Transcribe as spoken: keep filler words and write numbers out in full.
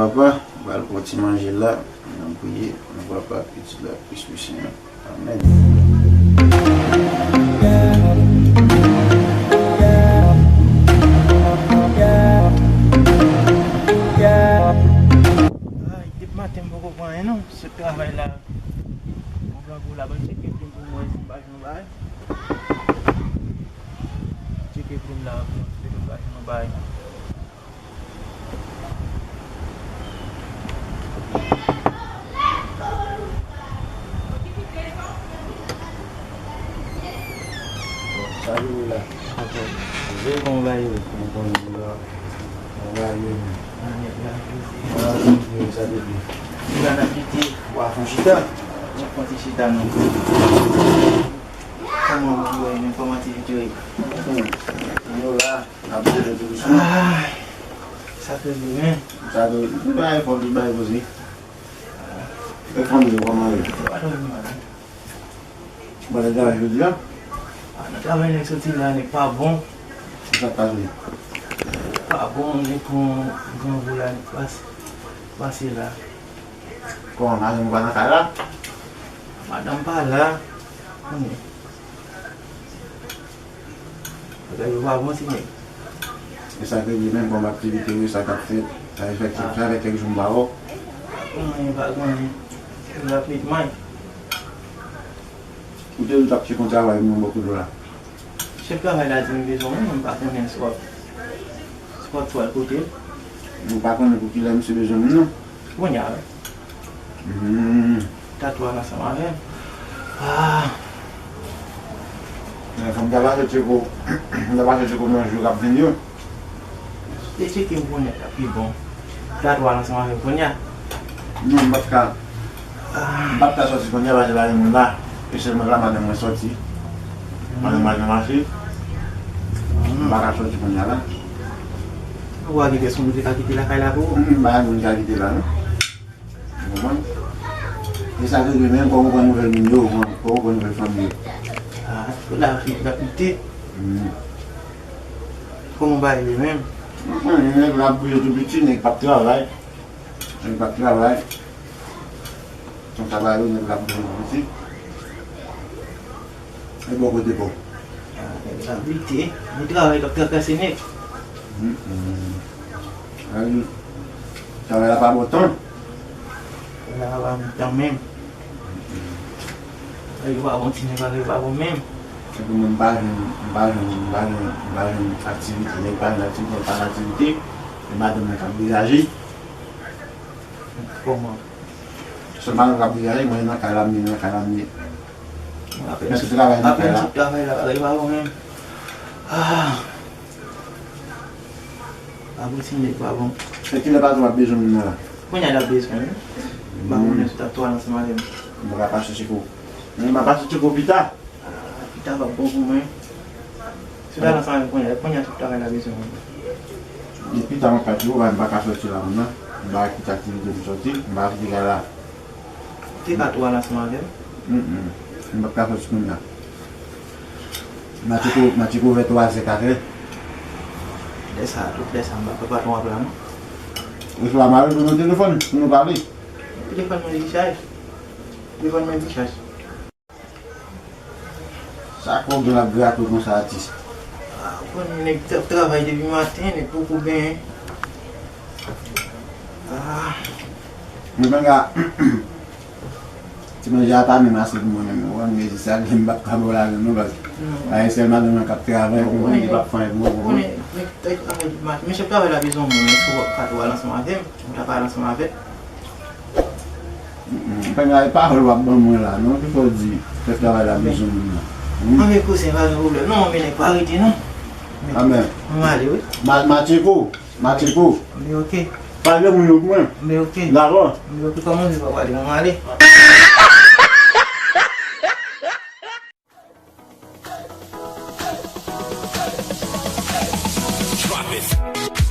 Papa, m pral pran ti manje la, n ap priye, nan non Papa, Pitit la, Espri Sen an. Amèn. Ay, depi maten m poko pran anyen non, sot travay la. Bon, grangou la, ban m tcheke plim pou m wè si m pa jwenn yon bagay. Tcheke plim la pou m wè si m pa jwenn yon bagay. Sa vini la. Veye kòman bagay yo ye. Mwen konn la. Mwen bagay yo ye. Mwen la konn veye sa depi. Mwen la n ap kite. W a fon chita. Mwen fon ti chita non. Kòman w ye menm? Kòman ti vit yo ye? Yo la. N ap jere tou douseman. Ay, sa fè byen, men. Sa tou, tout bagay fò, tout bagay poze. E fanmi yo, kòman yo? Yo pa dòmi mal. Bon, nan travay jodi a? Ah, nan travay nèg soti la, nèg pa bon. Sa k pase? Pa bon, nèg pran grangou la, nèg pase, pase la. Kòman, madanm ou pa nan kay la? Madanm pa la. Konnen. Bagay yo pa bon, ti nèg. E sa k rive menm, kòm aktivite yo, sa k ap fèt? Sa fè kèk, sa fè kèk jou m pa wè w. Pa gen anyen, pa gen anyen. Yo ap met may. Ou te di w t ap chèche yon travay pou mwen bò kote w la. Chèf travay la di m bezwen mwen, m pa konnen si w ap, si w ap pral kote l. Ou pa konnen pou kilè misye bezwen moun nan? Kounye a, wi. Hmm. Tatouaj ansanm avè m. Ah. Men fò m ta pase tcheko, m ta pase tcheko nan jou k ap vini yo. Te tcheke m kounye a, t ap pi bon. Tatouaj ansanm avè m kounye a. Non, m pa t ka, ah, m pa t ka sòti kounye a, paske pa gen moun la. E sèlman la madanm mwen sòti. Madanm mwen al nan mache. M pa ka sòti kounye a la. Ou pa gen pèsonn ou te ka kite lakay la pou ou? Hmm, m pa gen moun ki ka kite la, non. Ou konprann? E sa k rive menm, fò w pran nouvèl moun yo, fò w pran nouvèl fanmi yo. Ah, tout la, tout la pite. Hmm. Kòman w pa rive menm? Mwen konnen nèg la ap bouje tou piti, nèg p ap travay. Nèg p ap travay. Konsa ba yo, nèg la ap bouje tou piti. E bò kote pa w? Ah, nèg la pite. Ni travay k ap trakase nèg. Hmm, hmm. Travay la pa bon tan. Travay la pa bon tan menm. Bagay yo pa bon, ti nèg, bagay yo pa bon menm. Epi mwen, m pa jwenn, m pa jwenn, m pa jwenn, m pa jwenn aktivite. Nèg pa jwenn aktivite, nèg pa jwenn aktivite. E madanm nan k ap degaje. Kòman? Se madanm k ap degaje, mwen nan kay la m ye, nan kay la m ye. Mwen apèn sot travay nan kay la. Apèn sot travay la, bagay yo pa bon menm. Ah. Pa bon, ti nèg pa bon. E kilè patwon ap bezwen moun nan la? Kounye a l ap bezwen wi. M pa konnen si w t ap twal ansanm avè m. M pa ka pase tcheko. Men m a pase tcheko pita. Ah, pita p ap bon pou mwen. Si w t al ansanm avè m kounye a, kounye a tout travay la bezwen mwen. Depi pita mwen pa tcheko, m pa ka sòti la kounye a. M pa gen aktivite pou sòti, m pa kite kay la. Ou te ka tou al ansanm avè m? Mm, mm. M p ap ka sòti kounye a. Matiko, Matiko vè twa zè, kat è. Lè sa, tout lè sa, m pa kwè patwon ap la, non. Oswa m a reponn nan telefòn, pou nou pale. Telefòn mwen dekichaj. Telefòn mwen dekichaj. Sa kòb yo l ap grate w konsa, atis? Ah, ou konn nèg t ap travay depi maten, nèg poko benyen. Ah. Men panga, ti manje a pa menm ase pou mwen menm, ou konn, men se sa, m p ap ka ba w lajan non, paske pa gen sèl madanm nan k ap travay, ou konprann, li p ap fè anyen pou mwen, ou konprann? Men chèf travay la bezwen moun, men si w ap ka tou al ansanm avè m, ou ta pale ansanm avè l. Mm, mm. Panga, e pawòl w ap ban mwen la, non? Ki fò w di, chèf travay la bezwen moun nan? Hmm? Anben, kouzen, pa gen pwoblèm. Non, men nèg pa rete, non. Anben. M ale, wi. Ma-, Matiko, Matiko. Anben, oke. Pale moun yo pou mwen. Anben, oke. Dakò? Anben, oke, kòman ou pa pale, m ale. Drop it.